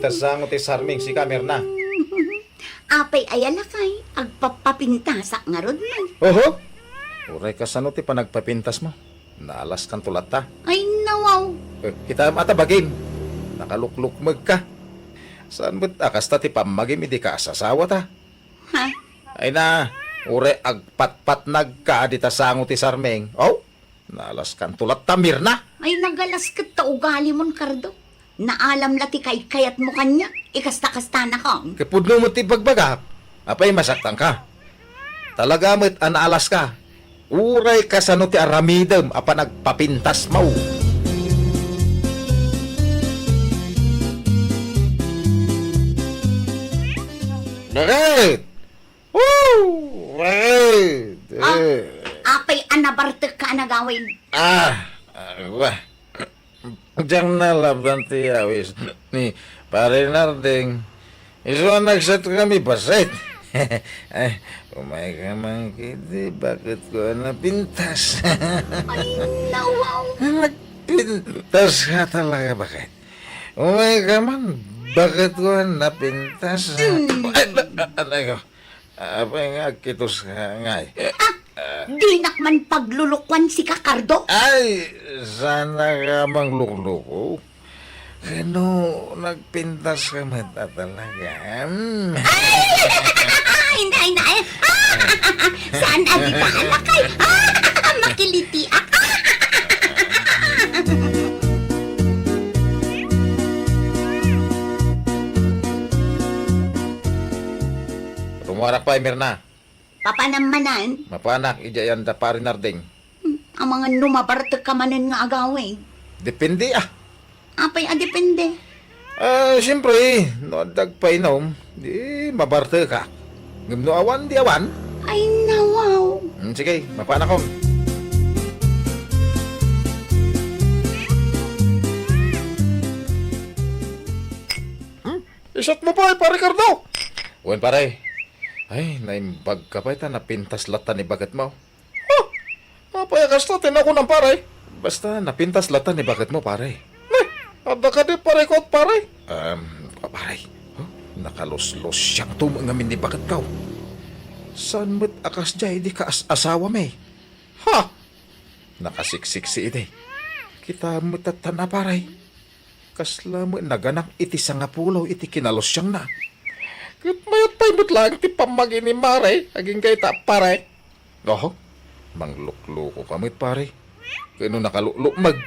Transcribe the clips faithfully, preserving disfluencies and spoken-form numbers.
Ta sango ti sarming, sika, Mirna. Apay aya lakay, agpapapintasak ngarud man. Oho! Uray kasano ti panagpapintasmo? Naalaskanto latta. Ay, nawaw. Eh, kitaem ata bagim. Nakaluklukmegka. Saan met a kasta ti pammagim idi kaasasawata? Ha? Ay na, uray agpatpatnagka dita sango ti sarming. Oh? Naalaskanto latta, Mirna. Ay, nagalas ket ta ugalimon, Cardo. Naalam la ti kaikayatmo kaniak, ikasta-kastanakon. Ket pudno met ti bagbagak. Apay masaktanka? Talaga met a naalaska. Uray kasano ti aramidem a panagpapintasmo. Bakit? Woo! Bakit? Ah, Eh. Apay a nabartekka a nagawid? Ah, ah, wa. Diak nalabdan ti awis ni Pare Narding. Isu a nagsatkami bassit. Ay, umayka man ketdi, baketko a napintas. Ay, nawaw. Nagpintaska talaga, bakit? Umayka man, baketko a napintas. Hmm. Ay, a-, a-, aray ko. Apay nga agkitoska ngay? Ah, dinak man paglulukuan, sika, Cardo? Ay, saanka manglukloko. Kano, nagpintaska met a talaga. Hmm. Ay! Ay, nay, nay. Saan a di ta alakay? Makilitiak. Rumuarak pay, Mirna. Papanam manen? Mapanak, idiay anda Pare Narding. Hmm, amangan no mabartekka manen nga agawid. Depende, ah. Apay a depende? Ah, siyempre, no adda agpainom, di mabartekak. Ngem no awan, di awan. Ay, nawaw. Hmm, sige, mapanakon. Hmm? Isat mo pay, Pare Cardo? Wen, pare. Ay, naimbagka pay ta napintas latta ni baketmo. Huh! Apay a kasta ti nakunam, pare? Basta napintas latta ni baketmo, pare. Ne, adda kadi parikot, pare? Um, pare. Huh? Nakaluslusiangto met ngamin ni baketko. Saan met a kasdiay di kaas-asawami? Ha? Nakasiksiksi idi. Kitaem met tattan a, pare. Kasla met naganak iti sangapulo iti kinalusiangna. Ket mayat pay met laeng ti pammagi ni Mare agingga ita, pare. Oho, mangluklukoka met, pare. Ket no nakaluklumek,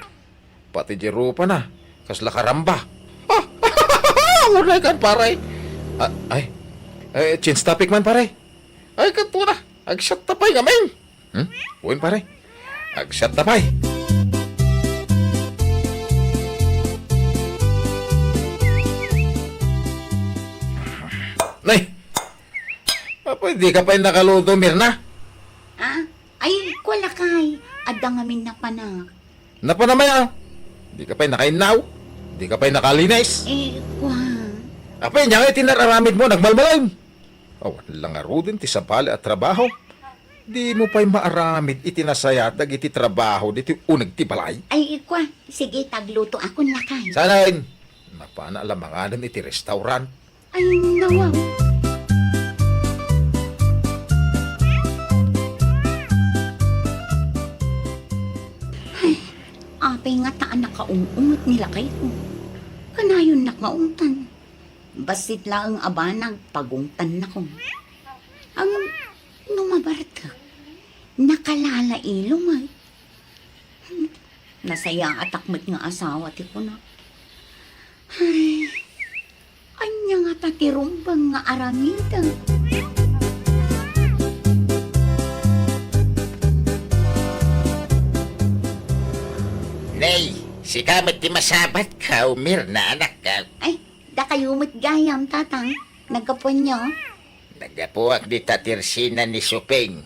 pati di rupana, kasla karamba. Unay kan, pare. Ah, ay, eh, change topic man, pare. Ay, ket kuna, agsiatta pay ngamin. Hmm? Wen, pare. Agsiatta pay. Nay! Apay, dika pay nakaluto, Mirna? Ah? Ay, kua lakay. Adda ngamin napanak. Napanam aya? Dika pay nakainnaw? Dika pay nakalinis? Eh, kua. Apay, ania ngay ti nararamidmo, nagmalmalem? Awan la ngaruden ti sabali a trabaho. Dimo pay maaramid iti nasayaat dagiti trabaho ditoy uneg ti balay. Ay, kua, sige, taglutoakon lakay. Saan? Mapana la manganen iti restaurant. Ay, nawaw. Ay, apay ngata a nakaung-unget ni lakayko. Kanayonnak nga ungtan. Bassit laeng a banag pagungtannakon. Ngem no mabartek, nakalalailo met. Nasayaatak met nga asawa ti kuna. Ay, ania ngata ti rumbeng nga aramidek? Nay, sika met ti masabatko, Mirna, anakko. Ay, dakayo met gayam, Tatang. Naggapuanyo? Naggapuak dita tirsina ni Suping.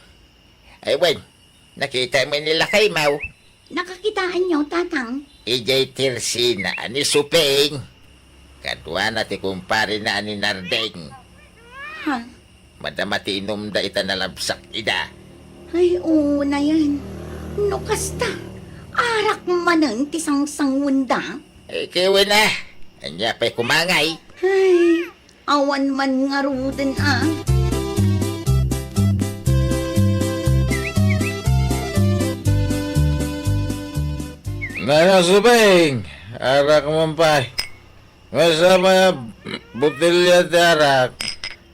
Ay, wen, nakitaem ni lakaymo? Nakakitaanyo, Tatang? Idiay tirsina ni Suping. Kaduana ti kumparena a ni Narding. Ha? Madama ti inumda ita nalabsak ida. Ay, unayen. No kasta, arak manen ti sangsanguenda. Ikiwin a. Ania pay kumangay? Ay, awan man ngaruden a. Nana Suping, arak man pay. Maysa pay a botelya ti arak.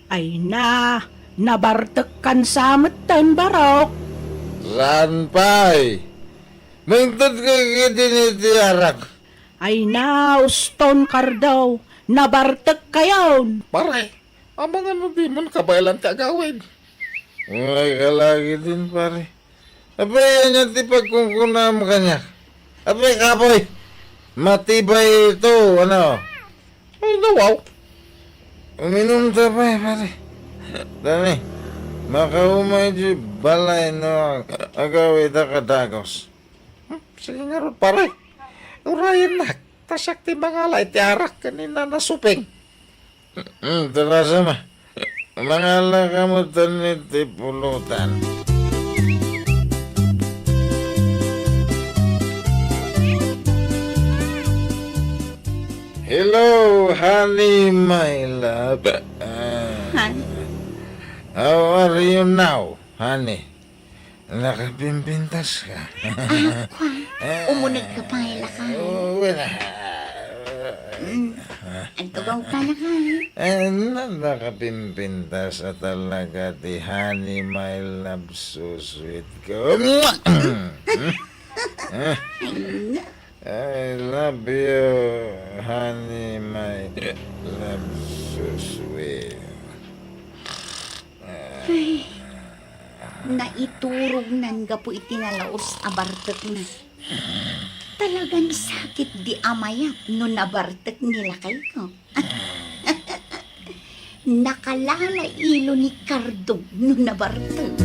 Ay na, nabartekkan sa metten, Barok. Saan pay? Mangted ka ketdi iti arak. Ay na, uston, Kardo, nabartekkayon. Pare, amangan no dimon kabaelan ti agawid. Uray ka la ketdin, pare. Apay, ania ti pagkunkunam kaniak? Apay, kapoy, matibay ito, ano? Ay, nawaw. Uminum ta pay, pare. Dani, makaumay di balay no ag-, agawid a kadagos. Hmm, sige ngarud, pare. Urayennak, ta siak ti mangala iti arak ken ni Nana Suping. Hmm, tarasam a. Mangala ka met iti pulutan. Hello, honey, my love. Ah. Honey? How are you now, honey? Nakapimpintas ka? Ah, kwan. Umuneg ka pay, lakay. Oh, wala. Mm. Agtugaw ka, lakay. Eh, na, nakapimpintas a talaga ti honey, my love, so sweet ko. Ay, na. I love you, honey, my love, so sweet. Ay, naiturognan gapu iti nalaus a bartekna. Talagan sakit di amayat no nabartek ni lakayko. Nakalalailo ni Kardo no nabartek.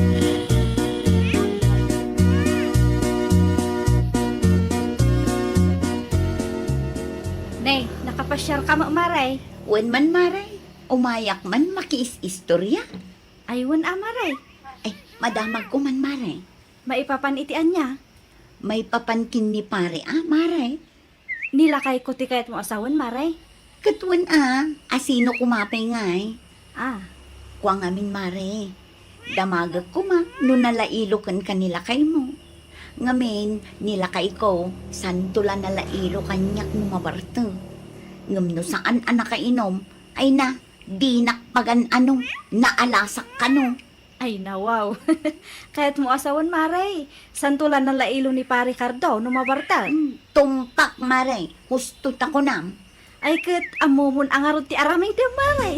Nay, nakapasiar ka met, Mare? Wen man, Mare. Umayak man makiis-istorya. Ay, wen a, Mare. Ay, madamagko man, Mare. Maipapan iti ania? Maipapan ken ni Pare a, Mare. Ni lakayko ti kayatmo a sawen, Mare? Ket wen a, a sino koma pay ngay? Ah. Kua ngamin, Mare. Damagek koma no nalailo kenka ni lakaymo. Ngamin, ni lakayko, santo la nalailo kaniak no mabartek. Ngem no saan a nakainom, ay na, dinak pagan-ano, naalasak kano. Ay, nawaw. Kayatmo a sawen, Mare. Santo la nalailo ni Pare Cardo no mabartek. Mm, tumpak, Mare. Husto ta kunam. Ay, ket ammomon a ngarud ti aramidem, Mare.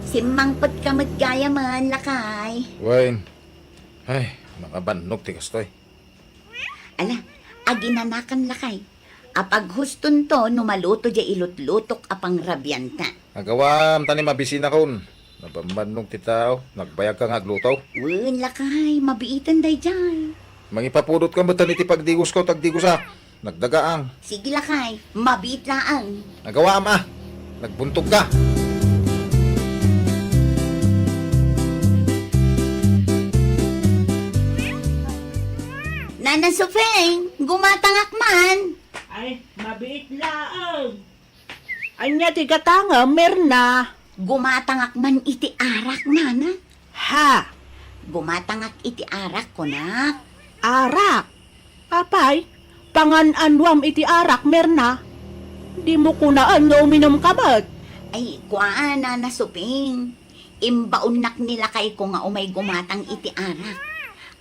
Simmangpetka met gayamen, lakay. Wen. Ay, makabannog ti kastoy. Ala, aginanakan, lakay. Apaghustonto no maluto diay ilutlutok a pangrabianta. Agawam, ta ni mabisinakon. Nabambannog ti tao, nagbayagka nga agluto. Wen, lakay, mabiiten daydiay. Mangipapudotka met iti pagdigosko, ta agdigosak. Nagdagaang. Sige, lakay, mabiit laeng. Agawam a. Nagbuntogka. Nana Sofeng, gumatangak man. Ay, mabiit laeng. Ania ti gatangem, Mirna? Gumatangak man iti arak, nana. Ha? Gumatangak iti arak, kunak. Arak? Apay, pangan-anuam iti arak, Mirna? Dimo kunaen nga uminumka met? Ay, kua, Nana Suping. Imbaonnak ni lakayko nga umay gumatang iti arak.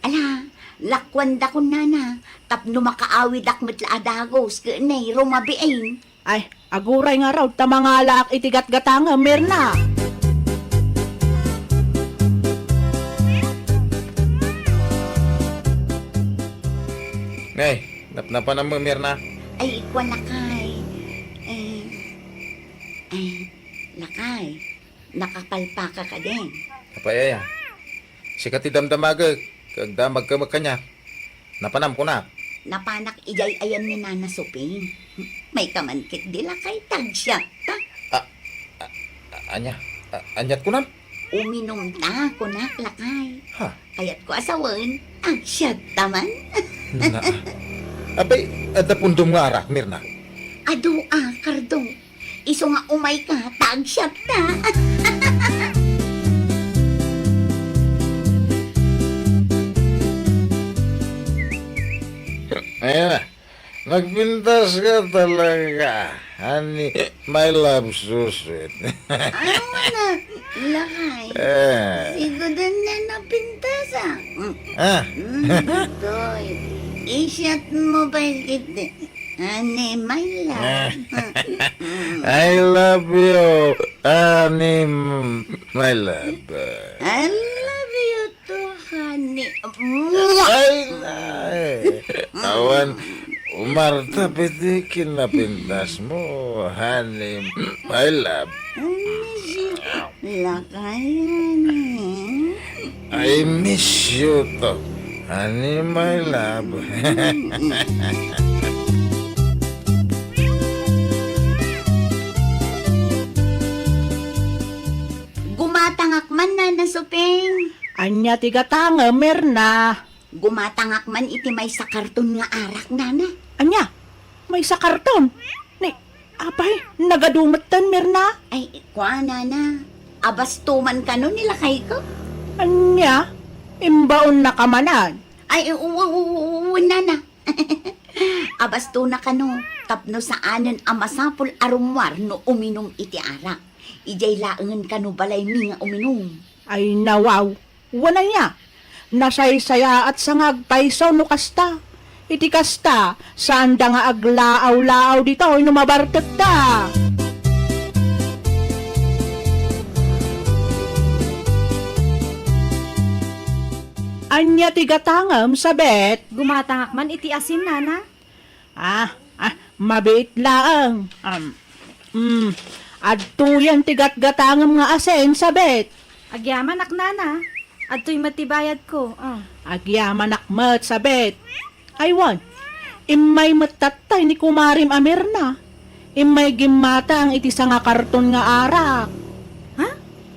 Ala, lakuandakon, nana, tapno makaawidak met la a dagus ken ni rumabiin. Ay, aguray ngarud ta mangalaak iti gatgatangem, Mirna. Nay, napnapanam met, Mirna. Ay, kua, lakay. Eh, ay, lakay. Nakapalpaka kadin. Apay aya? Sika ti damdamagek, ket agdamagka met kaniak. Napanam kunak. Napanak idiay ayan ni Nana Suping. Mayka man ketdi lakay, tagsiak ta. A, a, a, ania? A, aniat kunam? Uminumta, kunak, lakay. Ha? Kayatko a sawen, agsiatta man. Nana. Apay, adda pundom nga arak, Mirna? Adu a, Kardong. Isu nga umayka, ta agsiatta. Ayan na. Nagpintas ka talaga, honey, my love, so sweet. Awan na, lakay. Eh. Siguro na napintas, ah. Mm. Ah. Mm, toy. Isiat mo ba iti, honey, my love? I love you, honey, my love. I love you too, honey. Ay, ay. Awan, umarta piti kinapintas mo, honey, my love. Honey, si Lakay, honey. I miss you too, honey, my love. Gumatangak man, Nana Suping. Ania ti gatangem, Mirna? Gumatangak man iti maysa karton nga arak, Nana. Ania? Maysa karton? Ni, apay, nagadu metten, Mirna? Ay, kua, Nana. Abasto man kano ni lakayko. Ania? Imbaonnaka manen? Ay, u-, u-, u-, u-, Nana. Abastona kano, tapno saanen a masapul a rummuar no uminum iti arak. Idiay laengen kano balaymi nga uminum. Ay, nawaw. Wen aya, nasaysayaatsa nga agpayso no kasta. Iti kasta, saanda nga aglaaw-laaw ditoy no mabartekda. Ania ti gatangem, Sabet? Gumatangak man iti asin, Nana. Ah, ah, mabiit laeng. Um, mm, adtoyen ti gatgatangem nga asin, Sabet. Agyamanak, Nana. Adtoy met ti bayadko. Ah. Agyamanak met, Sabet. Ay wen, immay met tattay ni kumarim a Mirna. Immay gimmatang iti sanga karton nga arak. Ha?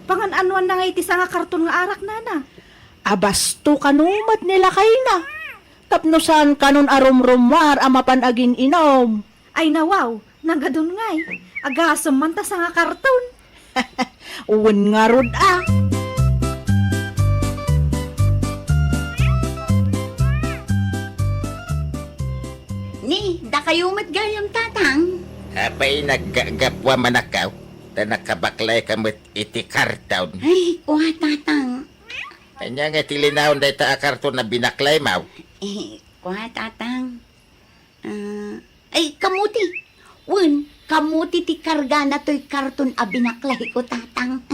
Pangan-anuan na nga iti sanga karton nga arak, Nana? Abasto kano met ni lakayna. Tapno saan kanon a rumrummuar a mapan agin-inum. Ay, nawaw, nagadun ngay. Agasem man ta sanga karton. Wen ngarud a. Ni, dakayo met gayam, Tatang. Apay, naggapuam a nakaw, ta nakabaklayka met iti karton. Ay, kua, Tatang. Ania nga ti linaon dayta a karton a binaklaymo? Eh, kua, Tatang. Ah, ay, kamuti. Wen, kamuti ti kargana toy karton a binaklayko, Tatang.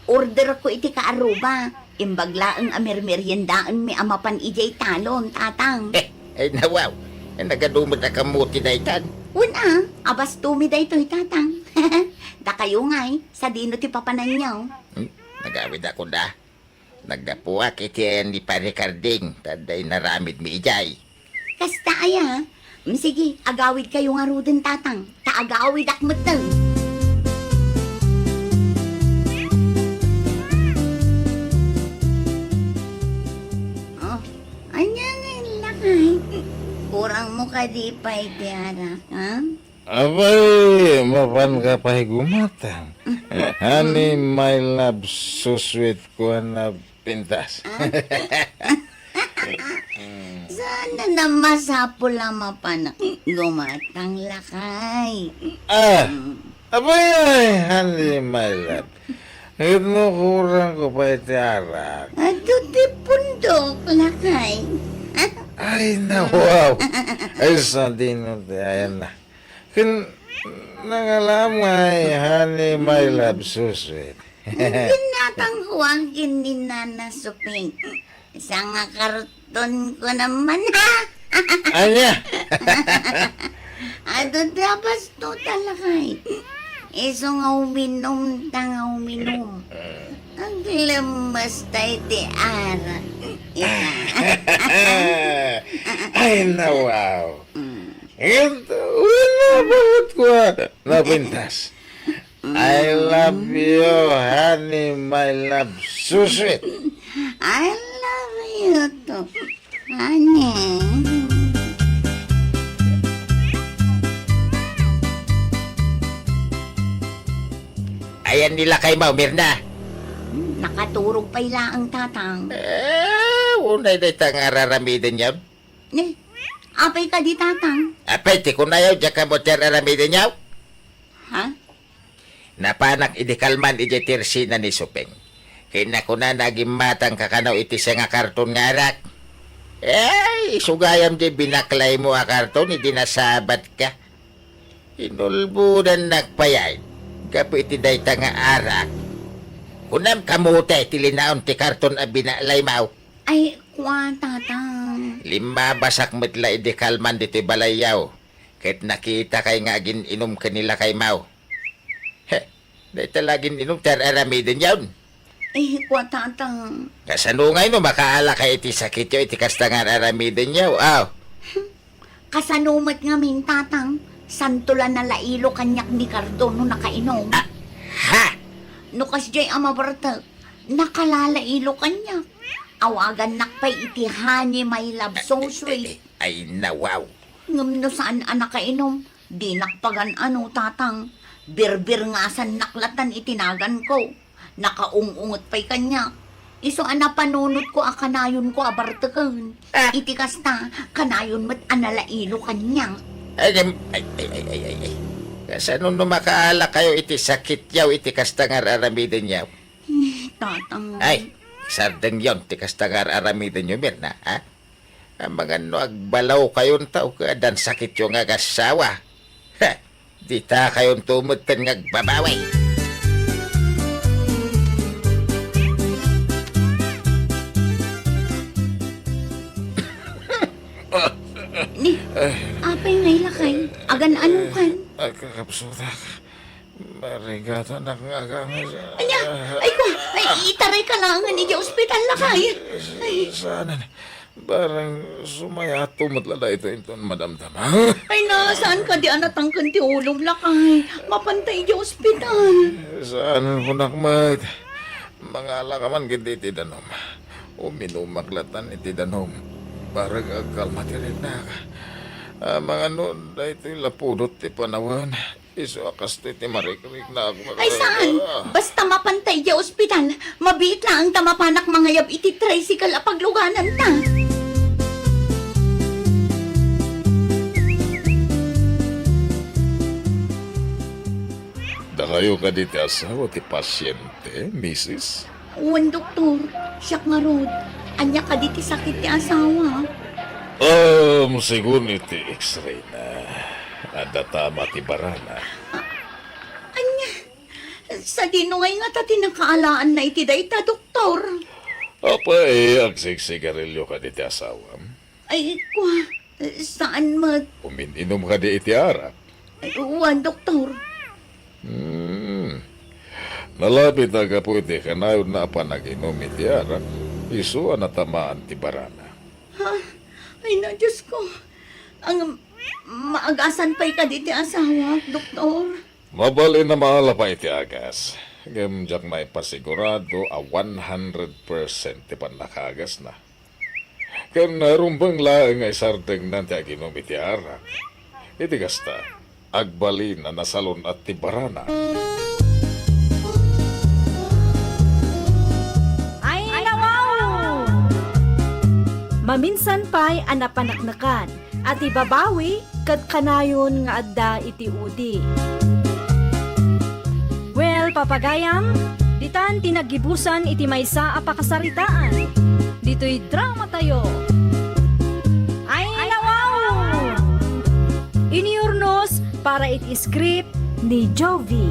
Orderko iti kaaruba. Imbag laeng a mermeriendaenmi a mapan idiay talon, Tatang. Eh, ay, nawaw. Ay, nagadu met a kamuti daytan. Wen a, abastomi daytoy, Tatang. Dakayo ngay, sadino ti papananyo? Hmm? Nagawid ako da. Naggapuak iti ayan ni Pare Carding, ta adda inaramidmi idiay. Kasta aya? Mm, sige, agawidkayo ngaruden, Tatang, ta agawidak metten. Oh, ania nga lakay? Kurangmo kadi pay ti arak, ha? Apay, mapanka pay gumatang. Honey, my love, so sweet, kuan a pintas. Saan na masapul a mapan gumatang, lakay? Ah, apay, ay, honey, my love. Ket no kurangko pay ti arak. Adu ti pundok, lakay. Ay, nawaw. Ay, sadino ti ayan na. Ken nangalam ngay, honey, my love, so sweet. Ginatang ko ang kin ni Nana Suping. Sanga karton ko naman, ha? Ania? Adu ti abasto ta, lakay. Isu nga uminum ta nga uminum. Aglemes ta iti arak. Ita. Ay, nawaw. Mm. Ket, wala, bakit ko, ah, napintas? I love you, honey, my love, so sweet. I love you too, honey. Ayan ni lakaymo, Mirna. Nakaturog pay laeng, Tatang. Eh, unay dayta nga araramidenyo. Ne, apay kadi, Tatang? Apay, ti kunayo, diak ammo ti ar-aramidenyo. Ha? Napanak idi kalman idiay tersina ni Supeng. Kinakunana a gimmatangka kano iti siak nga karton nga arak. Ay, isu gayam diay binaklaymo a karton idi nasabatka. Inulbodannak pay ay gapu iti dayta nga arak. Kunam kamote ti linaon ti karton a binaklaymo. Ay, kua, Tatang. Limmabasak met la idi kalman ditoy balayyo, ket nakitakay nga agin-inom ken ni lakaymo. He, dayta la agin-inom ti ar-aramidenyon. Ay, kua, Tatang. Kasano ngay no makaalakay iti sakityo iti kasta nga ar-aramidenyo? Aw. Kasano met ngamin, Tatang? Santo la nalailo kaniak ni Cardon no nakainom. Ah, ha? No kasdiay a mabartek, nakalalailo kaniak. Awagannak pay iti honey, my love, so sweet. Ay, ay, ay, nawaw. Ngem no saan a nakainom, dinak pagan-ano, Tatang. Birbirngasannak latan iti naganko. Nakaung-unget pay kaniak. Isu a napanunotko a kanayonko a barteken. Ah. Iti kasta, kanayon met a nalailo kaniak. Ay, ay, ay, ay, ay, ay, ay. Kasano no makaalakayo iti sakityo iti kasta nga ar-aramidenyo? Tatang. Ay, sardengyon ti kasta nga ar-aramidenyo, Mirna, ha? Amangan no agbalaw kayonto ket addan sakityo nga agassawa. Ha! Dita kayonto metten nga agbabawi. Ni, apay ngay lakay? Agan-ano kan? Agkakapsutak. Marigatanak nga agamis. Ania? Ay, kua, ay, itarayka laengen idiay ospital, lakay. Ay. Saanen. Barang sumayato met la daytoy inton madamdama. Ay, na, saan kadi a natangken ti ulom, lakay? Mapanta idiay ospital. Saanen kunak met. Mangalaka man ketdi iti danum. Uminumak latan iti danum. Barang agkalma ti riknak. Amangan no daytoy la pudot ti panawen. Isu a kastoy ti marikriknak. Ay, saan? Basta mapanta idiay ospital, mabiit laeng ta mapanak mangayab iti tricycle a paglugananta. Dakayo kadi ti asawa ti pasiente, misis? Wen, doktor. Siak ngarud. Ania kadi ti sakit ti asawa? Um, segun iti X-ray na, adda tama ti barana. Ah, ania? Sadino ngay ngata ti nakaalaanna iti dayta, doktor? Apay, agsigsigarilyo kadi ti asawam? Ay, kua, saan met. Umin-inom kadi iti arak? Ay, wen, doktor. Hmm. Nalabit a gapu iti kanayonna a panaginum iti arak, isu a natamaan ti barana. Ha? Ay na, Diyos ko. Ang maagasan pay kadi ti asawak, doktor? Mabalin a maala pay iti agas. Ngem diak maipasigurado a one hundred percent ti pannakaagasna. Ken rumbeng laeng nga isardengnan ti aginum iti arak. Iti kasta, agbalin a nasalun-at ti barana. Ay, nawaw! Maminsan pay a napaneknekan a ti babawi ket kanayon nga adda iti udi. Well, papagayam, ditan ti naggibusan iti maysa a pakasaritaan. Ditoy dramatayo. Ay, nawaw! Inurnos para iti script ni Jovi.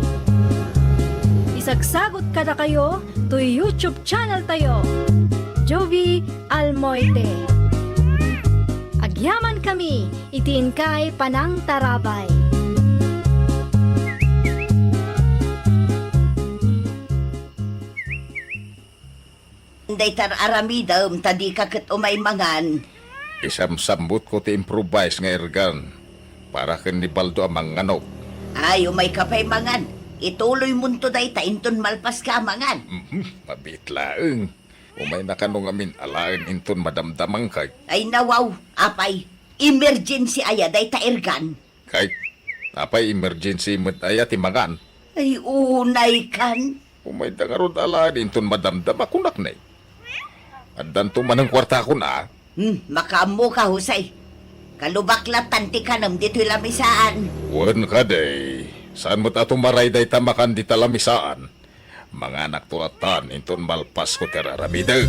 Isagsagot kadakayo toy YouTube channel tayo, Jovi Almoite. Agyaman kami iti inkay panangtarabay. Dayta ar-aramidem ta dika ket umay mangan. Isamsambutko ti improvise nga ergan para ken ni Baldo a mangnganog. Ay, umayka pay mangan. Ituloymonto dayta inton malpaska a mangan. Mhm, mabiit laeng. Umayna kano ngamin alaen inton madamdamangka. Ay nawaw, apay, emergency aya dayta ergan? Kay, apay emergency met aya ti mangan? Ay, unay kan. Umayda ngarud alaen inton madamdama, kunak ne. Addanto manen kuartakon a. Hmm, makaammoka, Jose. Kalubak lattan ti kanem ditoy lamisaan. Wen kadi, saan met a tumaray dayta makan dita lamisaan. Manganakto lattan inton malpasko ti ar-aramidek.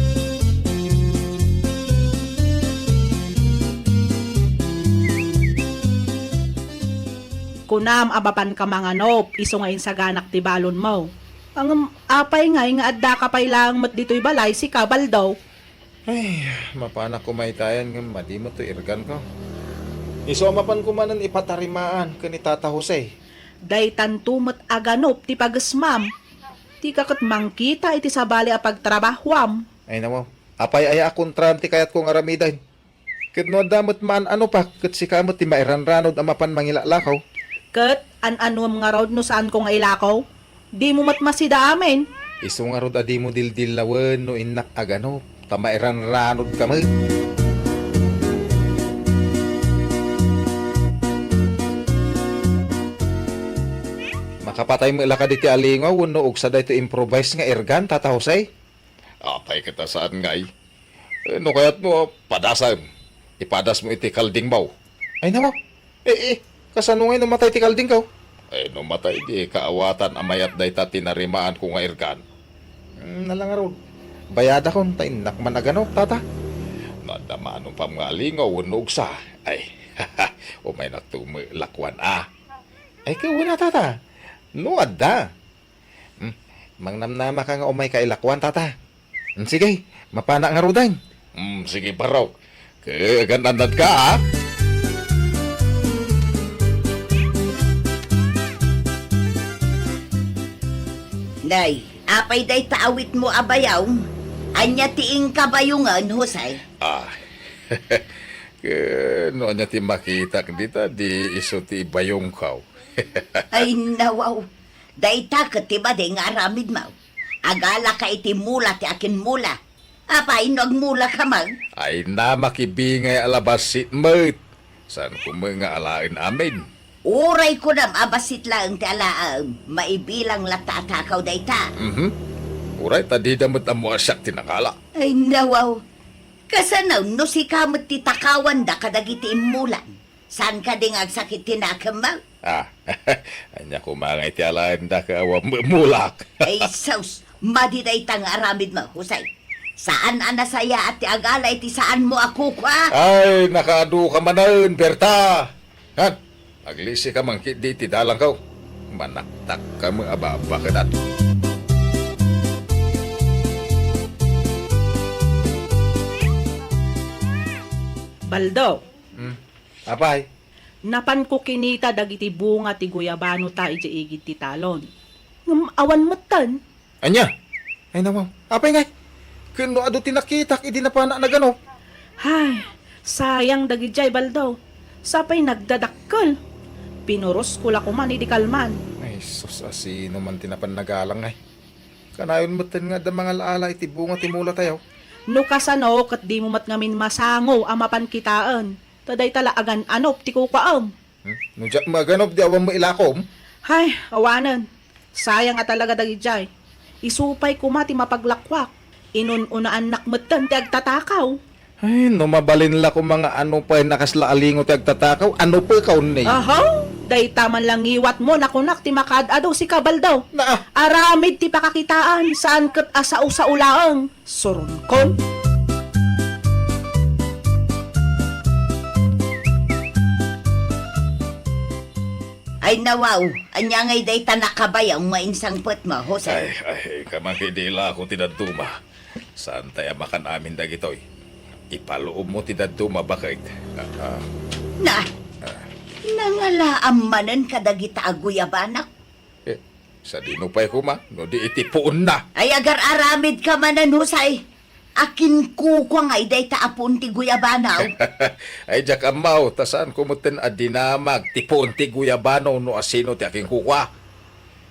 Kunam a mapanka manganop isu nga insaganak ti balonmo. Ngem apay ngay nga addaka pay laeng met ditoy balay, sika, Baldo? Ay, mapanak koma itayan ngem madi met toy erganko. Isu a mapanko manen ipatarimaan ken ni Tata Jose. Daytanto met a ganop ti pagesmam. Dika ket mangkita iti sabali a pagtrabahuam. Ay, nawaw. Apay aya a kontraan ti kayatko nga aramiden? Ket no adda met maan-anopak, ket sika met ti mairanranod a mapan mangilaklakaw. Ket an-anuem ngarud no saanko nga ilakaw? Dimo met masida amin. Isu ngarud a dimo dildillawen no innak a ganop, ta mairanranodka met. Makapatay met la kadi ti alingaw wenno ugsa daytoy improvised nga ergan, Tata Jose? Apay ket a saan ngay? Eh, no kayatmo, padasem. Ipadasmo iti kaldingmo. Ay, nawaw. Eh, eh, kasano ngay no matay ti kaldingko? Eh, no matay, di kaawatan a mayat dayta tinarimaanko nga ergan. Hmm, ala ngarud. Bayadakon, ta innak man a ganop, Tata. No adda maanupam nga alingaw wenno ugsa, ay, umaynakto met lakuan a. Ay, ket wen a, Tata. No adda. Hmm, mangnamnamaka nga umayka ilakuan, Tata. Hmm, sige, mapanak ngaruden. Hmm, sige, Barok. Ket agan-annadka, a? Nay, apay dayta awitmo a bayaw? Ania ti inka bayongen, Jose? Ah, ket no ania ti makitak dita, di isu ti ibayongko. Ay, nawaw. Dayta ket ti madi nga aramidmo. Agalaka iti mula ti akinmula. Apay no agmulaka man? Ay, na makibingay a labassit met. Saanko met nga alaen amin? Uray kunam a bassit laeng ti alaem, maibilang latta a takaw dayta. Mhm. Uray ta dida met ammo a siak ti nakala. Ay, nawaw. Kasano no sika met ti takawanda kadagiti immulan? Saan kadi nga agsakit ti nakemmo? Ah, ania koma ngay ti alaendaka a wammemulak? Ay, sus! Madi dayta nga aramidmo, Jose. Saan a nasayaat ti agala iti saanmo a kukua? Ay, nakaadu ka manen, Berta! Han, aglisi ka man ketdi iti dalangko. Manaktak ka met a babakedan. Baldo. Hmm. Apay? Napanko kinita dagiti bunga ti guyabanota idiay igid ti talon. Ngem awan metten. Ania? Ay, nawaw. Apay ngay? Ken no adu ti nakitak idi napanak naganop? Hay, sayang dagidiay, Baldo. Sapay nagdadakkel. Pinurosko la koman idi kalman. Ay, sus, asino man ti napan nagalang, ay. Kanayon metten nga adda mangala-ala iti bunga ti mulatayo. No kasano, ket dimo met ngamin masango a mapan kitaen. Ta dayta la agan-anop ti kukuam. Hmm? No diak maganop, di awan mo ilakom? Hay, awanen. Sayang a talaga dagidiay. Isu pay koma ti mapaglakuak. Inun-unaannak metten ti agtatakaw. Ay, no mabalin la koma nga ano pay a kasla alingo ti agtatakaw, ano pay kaunay? Ahaw, dayta man la ngiwatmo, nakunak ti makaad-adu, sika, Baldo. Naa. Aramid ti pakakitaan, saan ket a sao-sao laeng. Suronkon. Ay, nawaw, ania ngay dayta nakabayaw nga insangpetmo, Jose? Ay, ay, kaman ket di la ako ti dadduma. Saantay a makan amin dagitoy. Ipaluobmo ti dadduma, baket. Ah, ah. Na, ah, nangalaam manen kadagita a guyabanak? Eh, sadino pay koma, no di iti puonna? Ay, agar-aramidka manen, Jose. Akinkukua ngay dayta a puon ti guyabanaw? Ay, diak ammo, ta saanko metten a dinamag ti puon ti guyabanaw no asino ti akinkukua.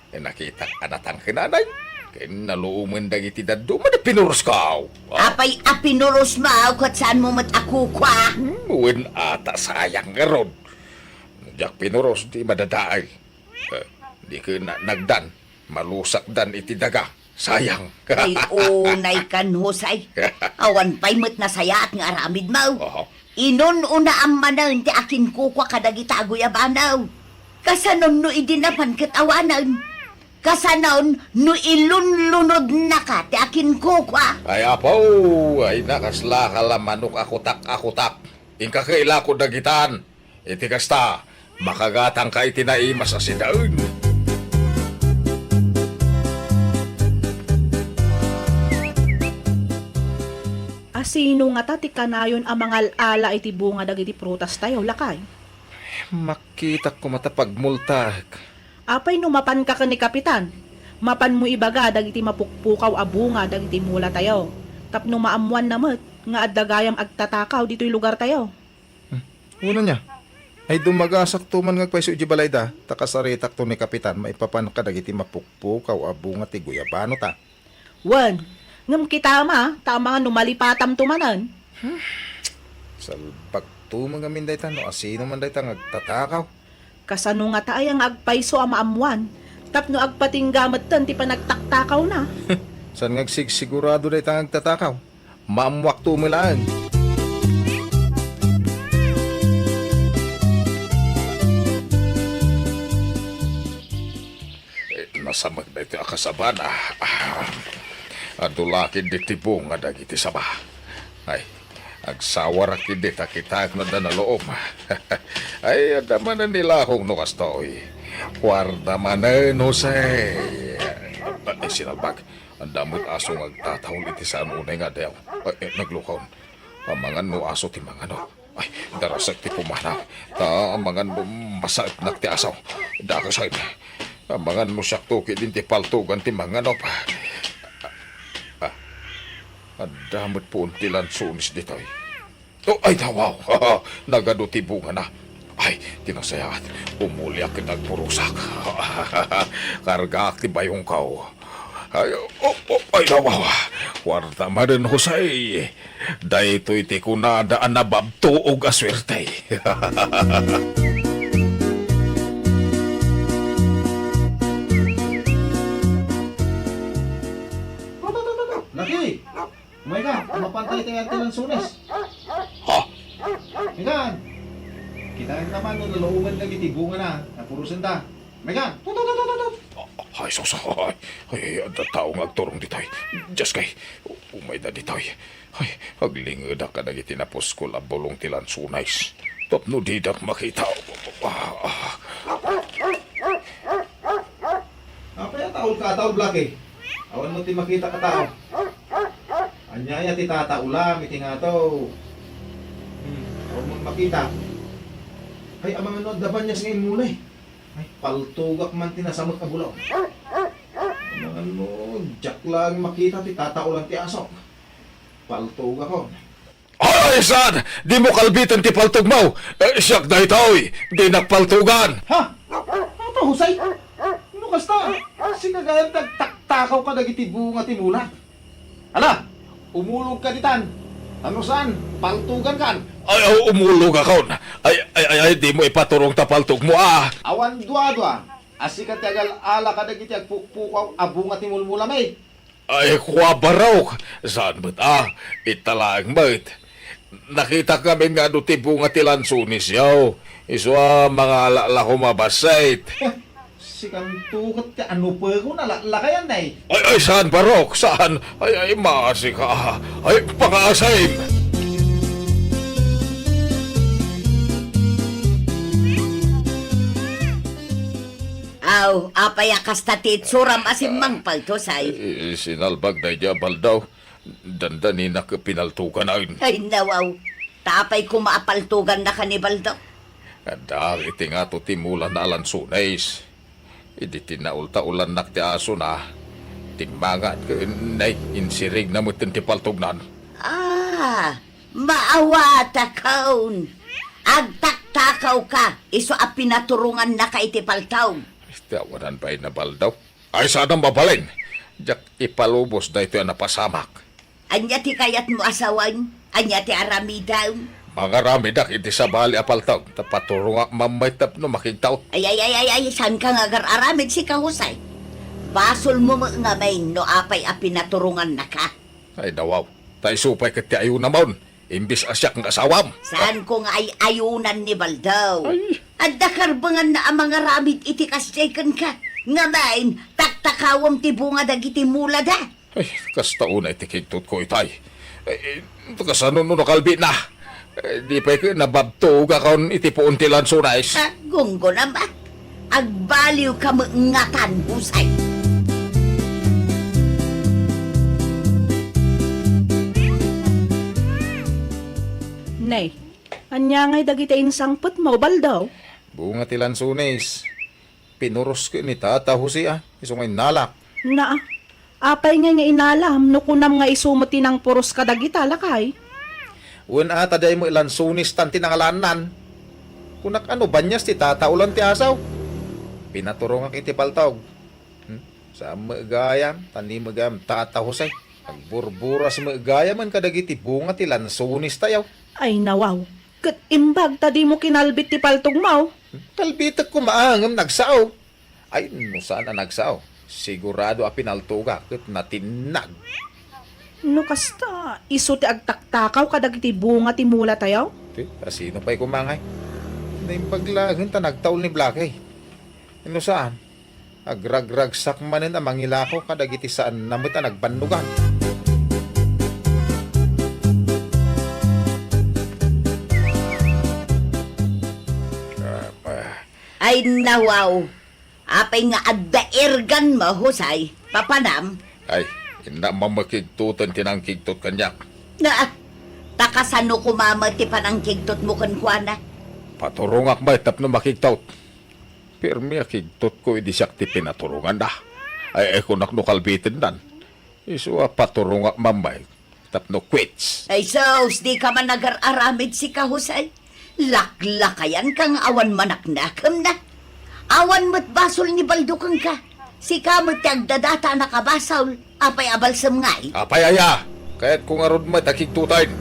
Nakitak a natangkenanay ken naluomen dagiti dadduma, di pinurosko. Ah. Apay a pinurosmo, ket saanmo met a kukua? Hmm, wen ata, sayang ngarud. Diak pinuros, di madadael. Eh, di ket na-, nagdan, malusakdan iti daga. Sayang. Ay, unay kan Jose. Awan pay met nasayaat nga aramidmo. Oho. Inun-unaam manen ti akinkukua kadagita a guyabano. Kasanon no idi napan ket awanen? Kasanon no ilunlunodnaka ti akinkukua? Ay, apo, ay, nakasla ka la manok a kutak a kutak. Inka ket ilako dagitan. Iti kasta, makagatangka iti naimas a sidaen. Asino ngata ti kanayon a mangal-ala iti bunga dagiti prutastayo, lakay? Makitak koma ta pagmultaek. Apay no mapanka ken ni Kapitan? Mapanmo ibaga dagiti mapukpukaw a bunga dagiti mulatayo, tapno maammoanna met nga adda gayam agtatakaw ditoy lugartayo. Hmm. Wen ania? Ay, dummagasakto man nga agpayso idiay balayda, ta kasaritakto ni Kapitan maipapan kadagiti mapukpukaw a bunga ti guyabanota. Wen, ngem kitama, ta amangan no malipatamto manen. Hmm. Salbagto man ngamin dayta no asino man dayta nga agtatakaw. Kasano ngata aya nga agpayso a maammoan, tapno agpatingga metten ti panagtaktakawna? Saan nga agsigsigurado dayta nga agtatakaw? Maammoakto met laeng. Eh, nasamak daytoy a kasabana. Ah, adu la ketdi ti bunga dagiti saba. Ay, agsawarak ketdi ta kitaek no adda naluom. Ay, adda manen ni lakong no kastoy. Kuarta manen, Jose. Ay, sinalbag. Adda met aso nga agtatahul iti saan unay nga addayo. Ay, eh, naglukaw. Amangan no aso ti mangano. Ay, darasek ti pumanaw. Ta amangan no masaetnak ti aso. Dakasen. Amangan no siakto ketdin ti paltogan ti mangano. Ah, adda met puon ti lansones ditoy. Oh, ay, nawaw. Nagadu ti bungana. Ay, ti nasayaat. Umuliak ket agpurosak. Kargaak ti bayongko. Ay, oh, oh, ay, nawaw. Kuarta manen, Jose. Daytoy ti kunada a nababtuog a suerte. Laki! Umayka, mapantay tayo ti lansones. Ha? Megan! Kitaem naman no naluomen dagiti bungana, napurosen ta. Megan! Tut, tut, tut, tut, tut! Ay, sus, ay, ay, adda tao nga agturong ditoy. Dios kay, umayda ditoy. Ay, aglingedak kadagiti napuskol a bulong ti lansones. Tapno didak makita. Ah, ah. Apay a taulka a tao, Blackie? Awan met ti makitak a tao. Ania aya ti tataulam iti ngato? Hmm, awan met makita. Ay, amangan no adda banias nga immuna. Ay, paltogak man ti nasamek a bulaw. Amangan no diak laeng makita ti tataulam ti asok. Paltogakon. Ay, saan? Dimo kalbiten ti paltogmo. Eh, siak daytoy. Dinak paltogan. Ha? Apo, Jose? No kasta, sika gayam ti agtaktakaw kadagiti bunga ti mula. Ala, umulogka ditan. Ta no saan, paltogankan. Ay, ay, umulogakon. Ay, ay, ay, ay, dimo ipaturong ta paltogmo, ah. Awan duadua a sika ti agal-ala kadagiti agpukpukaw a bunga ti mulmulami. Ay, kua, barok! Saan met, a? Ita laeng met. Nakitak ngamin nga adu ti bunga ti lansones, yaw. Isu a mangala la koma bassit. Sikanto ket ti anupekon a laklakayan, ay. Ay, ay, saan, barok? Saan? Ay, ay, maasi ka. Ay, pangaasim! Aw, apay a kasta ti itsuram a simmangpal, Jose? Eh, sinalbag daydi a baldaw. Dandaninak pinaltoganan. Ay, nawaw. Ta apay koma a paltogannaka ni baldaw? Adda iti ngato ti mulana a lansones. Idi tinaultaolannak ti asona, timmangat ken nay, insirigna metten ti paltognan. Ah, maawatakon. Agtaktakawka, isu a pinaturongannaka iti paltog. Ti awanan pay na, Baldo. Ay, saan a mabalin? Diak ipalubos daytoy a napasamak. Ania ti kayatmo a sawen? Ania ti aramidem? Mangaramedak iti sabali a paltog, ta paturongak mamay tapno makigtaw. Ay, ay, ay, ay, ay, saanka nga agar-aramid, sika, Jose. Basolmo met ngamin no apay a pinaturongannaka. Ay, nawaw. Ta isu pay ket ti ayonamon, imbes a siak nga asawam. Saanko nga ay-ayonan ni Baldo. Ay. Adda karbenganna a mangaramid iti kasdiay kenka. Ngamin, taktakawem ti bunga dagiti mulada. Ay, kasta unay ti kigtotko itay. Ay, kasano no nakalbitna? Eh, di pay ket nababtogakon iti puon ti lansones. Ah, gunggonam, ah. Agbaliwka met ngatan, Jose. Nay, ania ngay dagiti insangpetmo, Baldo? Bunga ti lansones. Pinuros ket ni Tata Jose, a, isu nga innalak. Naa, apay ngay nga inalam no kunam nga isu met ti nangpuros kadagita, lakay? Wen a, ta dayta met lansones tan ti nangalaannan. Kunak a no banias ti tataolan ti asaw. Pinaturongak iti paltog. Hmm? Saan met gayam, ta ni met gayam Tata Jose. Agburburas met gayam kadagiti bunga ti lansones tayo. Ay, nawaw. Ket imbag ta dimo kinalbit ti paltogmo. Kalbitek koma ngem nagsao. Ay, no saan a nagsao, sigurado a pinaltogak ket natinnag. No kasta, isu ti agtaktakaw kadagiti bunga ti mulatayo? Ti, asino pay koma ngay? Naimbag laeng ta nagtaol ni Blackie. No saan, agragragsak manen a mangilako kadagiti saanna met a nagbannogan. Ah, ah. Ay, nawaw. Apay nga adda erganmo, Jose? Papanam? Ay, inna mammakigtoten ti nangkigtot kaniak. Na, ta kasano koma met ti panangkigtotmo kenkuana? Paturongak met tapno makigtot. Pirmi a kigtotko idi siak ti pinaturonganna. Ay, ay, kunak no kalbitendan. Isu a paturongak mamay tapno quits. Ay sus, dika man agar-aramid, sika, Jose. Laklakayanka nga awan manaknakemna. Awan met basol ni Baldo kenka. Sika met ti agdadata a nakabasol. Apay a balsem ngay? Apay aya? Kayatko ngarud met a kigtoten.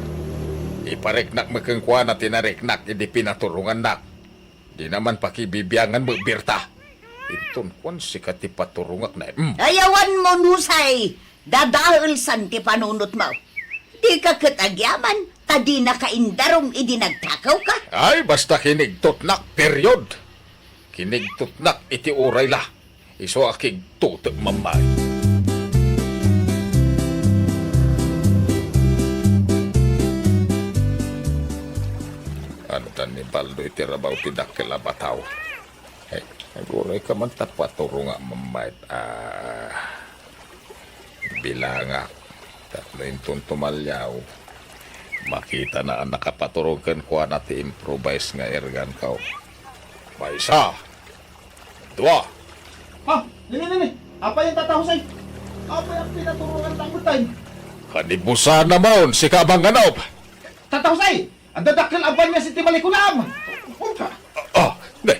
Ipariknak met kenkuana ti nariknak idi pinaturongannak. Dina man pakibibiangan met, Berta. Inton kuan, sika ti paturongak na, mm. Ay, awan mo, Jose. Dadaelsan ti panunotmo. Dika ket agyaman, ta dinaka indarum idi nagtakawka. Ay, basta kinigtotnak, period. Kinigtotnak iti uray la. Isu a kigtotek mamay. Ania ti ni Baldo iti rabaw ti dakkel a bataw? Eh, aguray ka man ta paturongak mamay. Ah, bilangak. Tapno inton tumaliaw, makitana a nakapaturong kenkuana ti improvise nga ergan ko. Maysa, dua. Ha? Nini, nini. Apay a Tata Jose? Apay a pinaturongannak met tay? Kanibusanam, sika a mangnganob. Tata Jose, adda dakkel a banias iti balikonam. Unta? Ah, ne.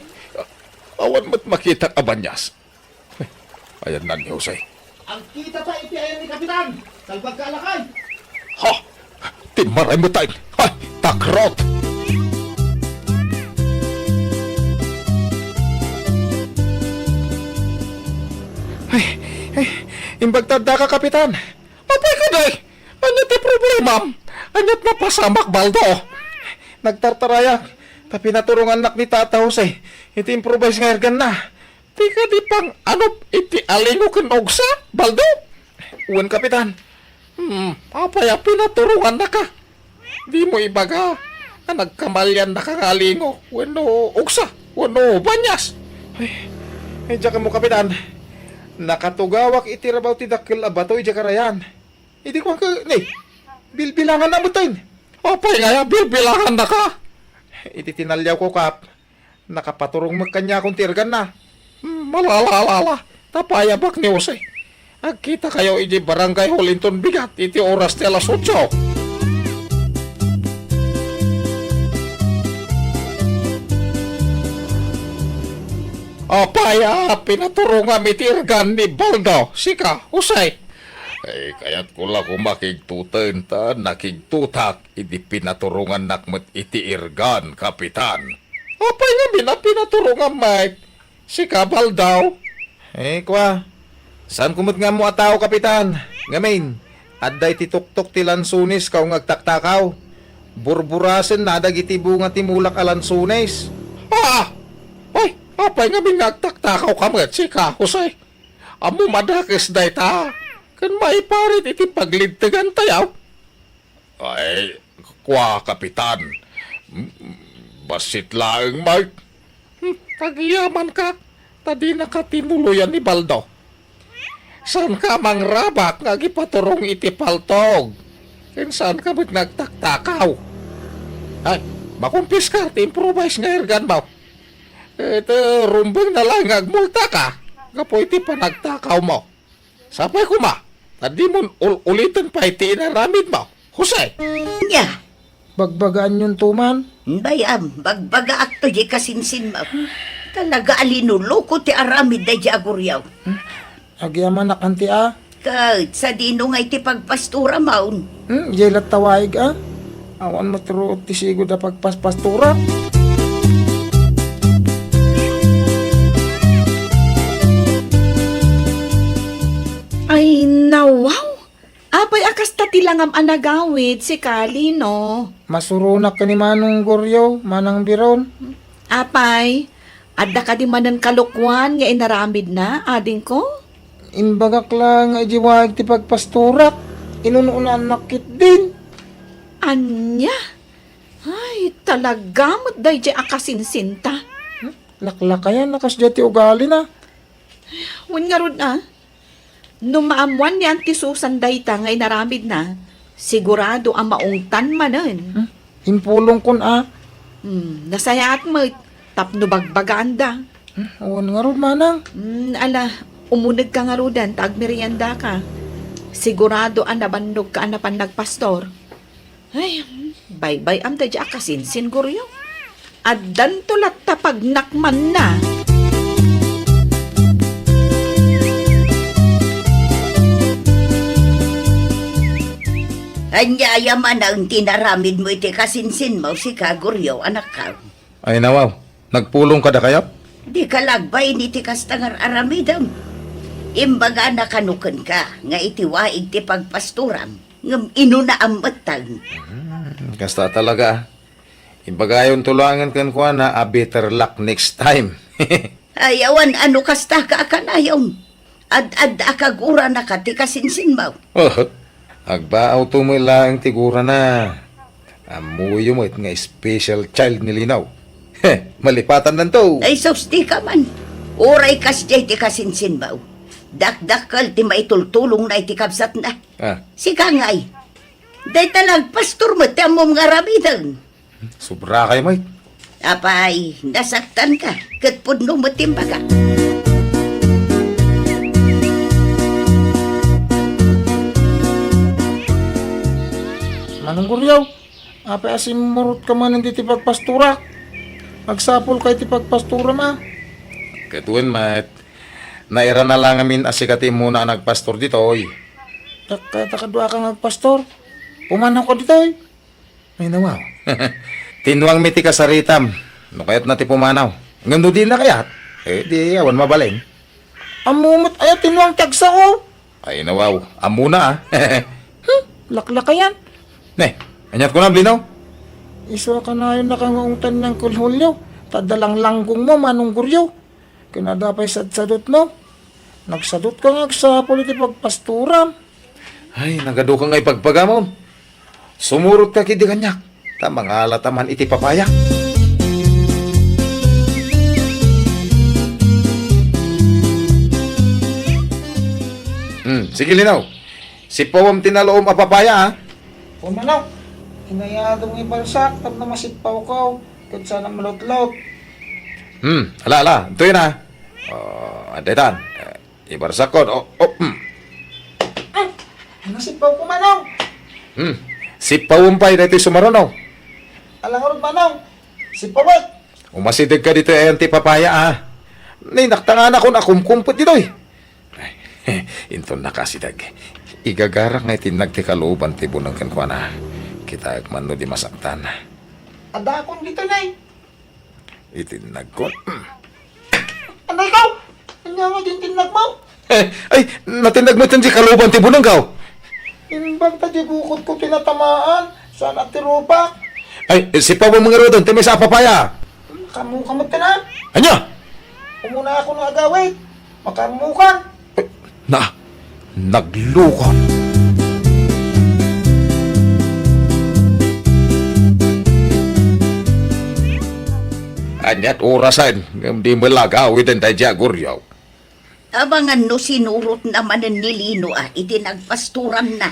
Awan met makitak a banias. Ayanna ni Jose. Agkitata iti ayan ni Kapitan. Salbagka a lakay. Ha? Timmaray met tay. Ay, takrot! Ay, ay, imbag ta addaka, Kapitan. Apay kadi? Ania ti problemam? Aniat napasamak, Baldo? Nagtartarayak ta pinaturongannak ni Tata Jose iti improvise nga erganna. Ti kadi pang-anop iti alingo ken ugsa, Baldo? Wen, Kapitan. Hmm, apay a pinaturongannaka? Dimo ibaga a nagkamaliannaka nga alingo wenno ugsa wenno banias? Ay, ay, diak ammo, Kapitan. Nakatugawak iti rabaw ti dakkel a bato idiay karayan. Idi kuanka, ni, bilbilangannak metten. Apay ngay a bilbilangannaka? Iti tinaliawko, Kap, nakapaturong met kaniakon ti erganna. Hmm, ala, ala, ala, ala. Ta payabak ni Jose. Agkitakayo idiay Barangay Hall inton bigat iti oras ti alas otso. Apay a pinaturongam iti irgan ni Baldo, sika, Jose? Ay, kayatko la koma kigtuten ta nakigtutak idi pinaturongannak met iti irgan, Kapitan. Apay ngamin a pinaturongam met, sika, Baldo? Eh, kua, saanko met nga ammo a tao, Kapitan. Ngamin, adda iti tuktok ti lansones kao nga agtaktakaw. Burburasenna dagiti bunga ti mulak a lansones. Ah! Ay, apay ngamin nga agtaktakaw ka met, sika, Jose? Ammom a dakes dayta ken maiparit iti paglidtegantayo. Ay, kua, Kapitan. M-, bassit laeng, Mike. Hmm, agyamanka, ta dinaka tinuloyan ni Baldo. Saanka mangrabak nga agipaturong iti paltog. Ken saanka met nga agtaktakaw. Ay, makumpiskar ti improvised nga irganmo. Ket, eh, rumbeng na laeng nga agmultaka gapu iti panagtakawmo. Sapay koma, ta dimon ul-, uliten pay ti inaramidmo, Jose. Nya. Bagbagaanyonto man? Bay-am, bagbagaakto diay kasinsinmo. Talaga a linuluko ti aramid daydiay a guriow. Hmm? Agyamanak anti a? Ket sadino ngay ti pagpastoramon? Hmm, diay latta waig a? Awan met ruot ti sigud a pagpaspastora. Ay, nawaw! Apay a kasta ti langam a nagawid, sika, Lino? Masuronak ken ni Manong Goryo, Manang Biron. Apay, adda kadi manen kalokuan nga inaramidna, adingko? Imbagak la nga idiay waig ti pagpastorak, inun-unaannak ketdin. Ania? Ay, talaga met daydiay a kasinsinta. Hmm? Laklakayan a kasdiay ti ugalina. Wen ngarud a, no maammoan ni Auntie Susan dayta nga inaramidna, sigurado a maungtan manen. Hmm? Impulongkon a. Hmm, nasayaat met tapno bagbagaanda. Hmm, wen ngarud, manang. Hmm, ala, umunegka ngaruden ta agmeriendaka. Sigurado a nabannogka a napan nagpastor. Ay, baybay-am daydiay a kasinsin, Goryo. Addanto latta pagnakmanna. Ania aya manen ti inaramidmo iti kasinsinmo, sika, Goryo, anakko? Ay, nawaw. Nagpulong kadakayo? Dika la agbain iti kasta nga ar-aramidem. Imbagana kano kenka nga iti waig ti pagpastoram, ngem inunaam metten. Hmm, kasta talaga. Imbagayonto laengen kenkuana a better luck next time. Ay, awan a no kasta a kanayon. Ad-adda a kaguranaka ti kasinsinmo. Oh, agbaawto met laeng ti gurana. Ammoyo met nga special child ni Lino. He, malipatandanto. Ay, sus, dika man. Uray kasdiay ti kasinsinmo. Dakdakkel ti maitultulongna iti kabsatna. Ah. Sika ngay. Dayta la agpastor met ti ammom nga aramiden. Sobra kayo, Mike. Apay, nasaktanka, ket pudno met ti imbaga. Manong Guriaw, apay a simmurot ka manen ditoy pagpastorak? Agsapul ka iti pagpastoram a. Ket wen met, nairana la ngamin a sika ti immuna a nagpastor ditoy. Ket kayat a kaduaka nga agpastor, pumanaw ka ditoy. Ay, nawaw. Tinuangmi ti kasaritam, no kayatna ti pumanaw. Ngem no dina kayat, eh, di awan mabalin. Ammo met aya tinuang ti agsao. Ay, nawaw. Ammona, a. Hmm, laklakayan. Ne, aniat kunam, Lino? Isu a kanayon a kangaungtan ni Uncle Julio, ta adda langlanggongmo, Manong Guriaw. Ken adda pay sadsadutmo. Nagsadutka nga agsapul iti pagpastoram. Ay, nagaduka nga ipagpagamon. Sumurotka ketdi kaniak, ta mangalata man iti papaya. Hmm, sige, Lino. Sippawem ti naloom a papaya, a. Pumanaw, inayadem nga ibarsak tapno masippawko, ket saan a malutlot. Hmm, ala, ala, intoyen a. Oh, adda itan. Eh, ibarsakon. Oh, oh, hmm. Ah, nasippawko, Manong. Hmm, sippawem pay daytoy sumaruno. Ala ngarud, Manong. Sippawek. Umasidegka ditoy ayan ti papaya, a. Ni naktanganakon a kumkumpet ditoy. Inton nakasideg, igagarak nga itinnag ti kaluoban ti buneng kenkuana. Kitaek man no di masaktan. Adakon ditoy, Nay. Itinnagkon. Anay ko! Ania nga din tinnag mo? Eh, ay, natinnag mo iti kaluoban ti buneng ko. Imbag ta di bukod ko tinatamaan, saan at tirupak? Ay, sipaw mo nga rudon, ti may sa papaya. Kamu, kamu ka na? Anya? Umuna ako nga agawid. Makamukan. Na, naglukon. Aniat orasen, ngem di met la agawiden daydiay a guriaw. Amangan no sinurotna manen ni Lino a iti nagpastoranna.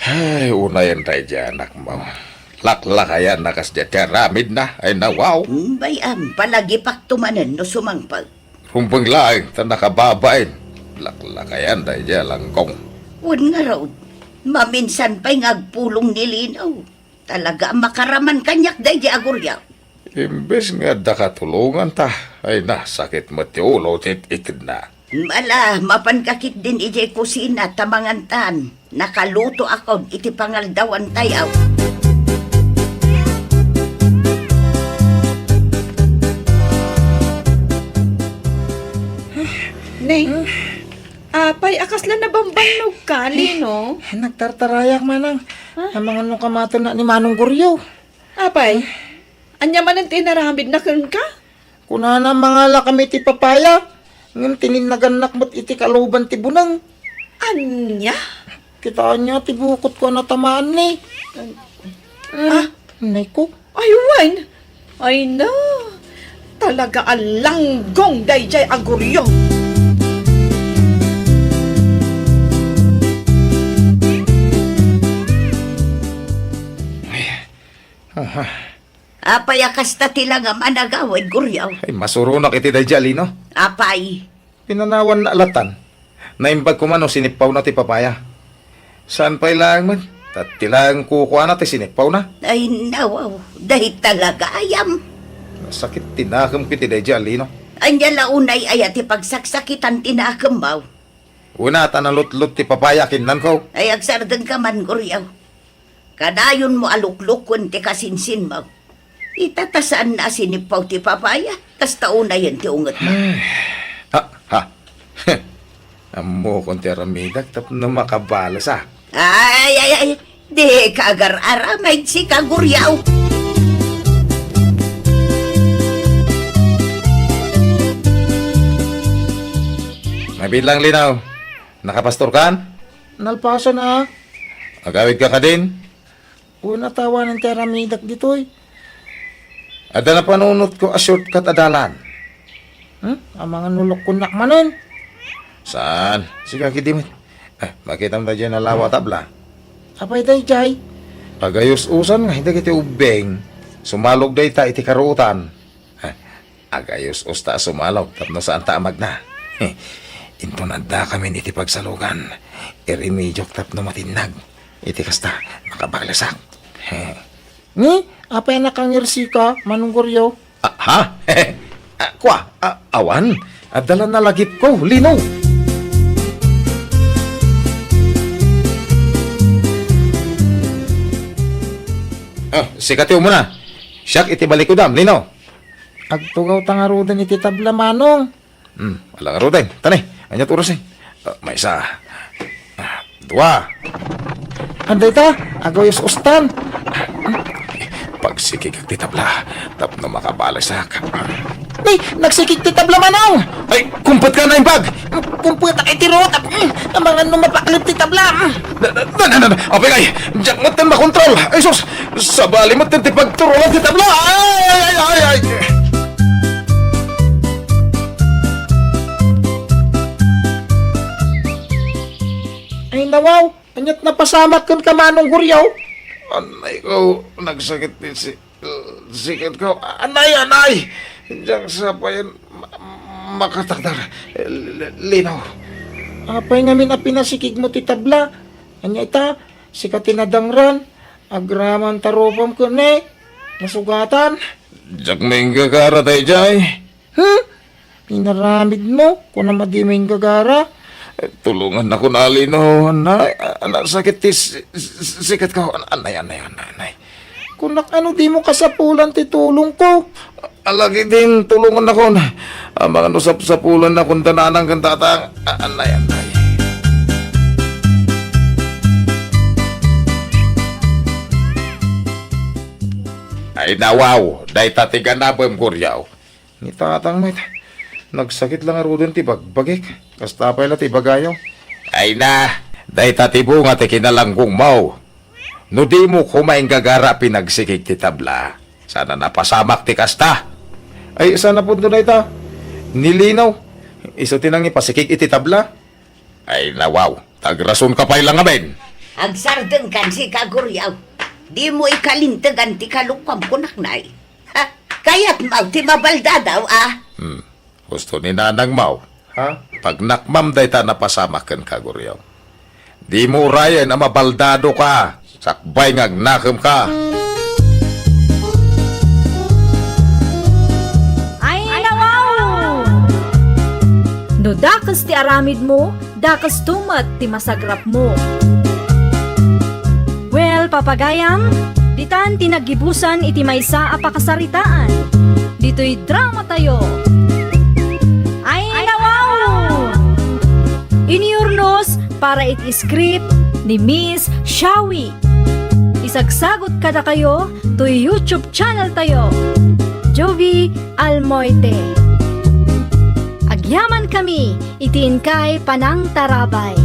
Ay, unayen daydiay anakmo. Laklakayanna kasdiay ti aramidna. Ay, nawaw. Hmm, bay-am, palagipakto manen no sumangpet. Rumbeng laeng ta nakababain. Laklakayan daydiay a langkong. Wen ngarud, maminsan pay nga agpulong ni Lino. Talaga a makaraman kaniak daydiay a guriaw. Imbes nga adda katulonganta, ay na, sakit met ti ulo ti it-itedna. Ala, mapanka ketdin idiay kusina ta mangantan. Nakalutoakon iti pangaldawantayo. Nay, apay a kasla nabambannogka, Lino? Nagtartarayak, Manang. Ha? Amangan no kamatenna ni Manong Goryo. Apay, ania manen ti inaramidna kenka? Kunana, mangalakami ti papaya, ngem tininnagannak met iti kaluoban ti buneng. Ania? Kitaenyo ti bukod ko a natamaan ni. Ah. Nay ko. Ay, wen. Ay na. Talaga a langgong daydiay a guriaw. Ay. Aha. Apay a kasta ti langam a nagawid, guriaw? Ay, masuronak iti daydiay a Lino. Apay? Pinanawanna latan. Naimbag koma no sinippawna ti papaya. Saan pay laeng met, ta ti laeng kukuana ti sinippawna. Ay, nawaw, dayta la gayam. Sakit ti nakemko iti daydiay a Lino. Ania la unay aya ti pagsaksakitan ti nakemmo? Una ta nalutlot ti papaya a kinnanko. Ay, agsardengka man, guriaw. Kadayonmo a luklukoen ti kasinsinmo. Ita ta saanna a sinippaw ti papaya, kasta unayen ti ungetmo. Ay. Ha, ha. Ammokon ti aramidak tapno makabales, a. Ay, ay, ay. Dika agar-aramid, sika, guriaw. Mabiit lang, Lino. Nakapastorkan? Nalpasan, a. Agawidka kadin? Wen, a, ta awanen ti aramidak ditoy. Adda napanunotko a shortcut a dalan. Hmm? Amangan no lukkonnak manen. Saan? Sika ketdi met. Ah, makitam daydiay a nalawa a tabla. Apay daydiay? Agayus-usan nga dagiti ubbing. Sumalog dayta iti karuotan. Ah, agayus-usta a sumalog tapno saanta a magna. Inton addakamin iti pagsalogan, iremediok tapno matinnag. Iti kasta, makabalesak. Ni, apay a nakangirsika, Manong Goryo? Ah, ha? Ah, kua, ah, awan. Adda la nalagipko, Lino. Ah, sika ti umuna. Siak iti balikudam, Lino. Agtugawta ngaruden iti tabla, Manong. Hmm, ala ngaruden. Tani, aniat orasen? Ah, maysa. Ah, dua. Adda ita, agayus-ustan. Pagsikigak ti tabla, tapno makabalesak. Ni, nagsikig ti tabla, Manong! Ay, kumpetka, naimbag! Kumpetak iti ruot, amangan no mapaklep ti tabla. Na, na, na, na, na, apay ngay, diak metten makontrol. Ay, sus, sabali metten ti pagturulan ti tabla. Ay, ay, ay, ay, ay. Ay, nawaw, aniat napasamak kenka, Manong Goryo? Anay ko, nagsakit ti si-, sikatko. Anay, anay! Diak sa payen ma-, makatakder. L-, l-, Lino. Apay ngamin a pinasikigmo ti tabla? Ania ita, sika ti nadangran. Agraman ta rupam ken ni, nasugatan. Diak maingga kara daydiay. Hmm? inaramidmo, kunam a dimo inggagara. Eh, tulongannakon, Alino, anay, a-, a-, nasakit ti s-, s-, sikatko, an-, anay, anay, anay, anay. Kunak, ano, dimo kasapulan ti tulongko? Alagidin, tulongannakon. Amangan no sapsapulanna kunta nanang ken tatang. A-, anay, anay. Ay, nawaw, dayta ti ganabem, Guriaw. Ni tatang met, nagsakit la ngaruden ti bagbagik. Kasta pay la ti ibagayo. Ay na, dayta ti bunga ti kinalanggongmo. No dimo koma inggagara a pinagsikig ti tabla, saan a napasamak ti kasta. Ay, saan a pudno dayta? Ni Lino, isu ti nangipasikig iti tabla. Ay, nawaw, tagrasonka pay la ngamin. Agsardengkan sika, Guriaw. Dimo ikalintegan ti kalokuam, kunak, nay. Ha? Kayatmo ti mabaldadaw, a? Hmm. Husto ni nanangmo. Ha? Pagnakmam dayta a napasamak kenka, Guriaw. Dimo urayen a mabaldadoka, sakbay nga agnakemka. Ay, nawaw! No dakes ti aramidmo, dakesto met ti masagrapmo. Well, papagayam, ditan ti naggibusan iti maysa a pakasaritaan. Ditoy dramatayo. Ay, nawaw! Inurnos para iti script ni Miss Shawi. Isagsagut kadakayo toy YouTube channel tayo, Jovi Almoite. Agyaman kami iti inkay panangtarabay.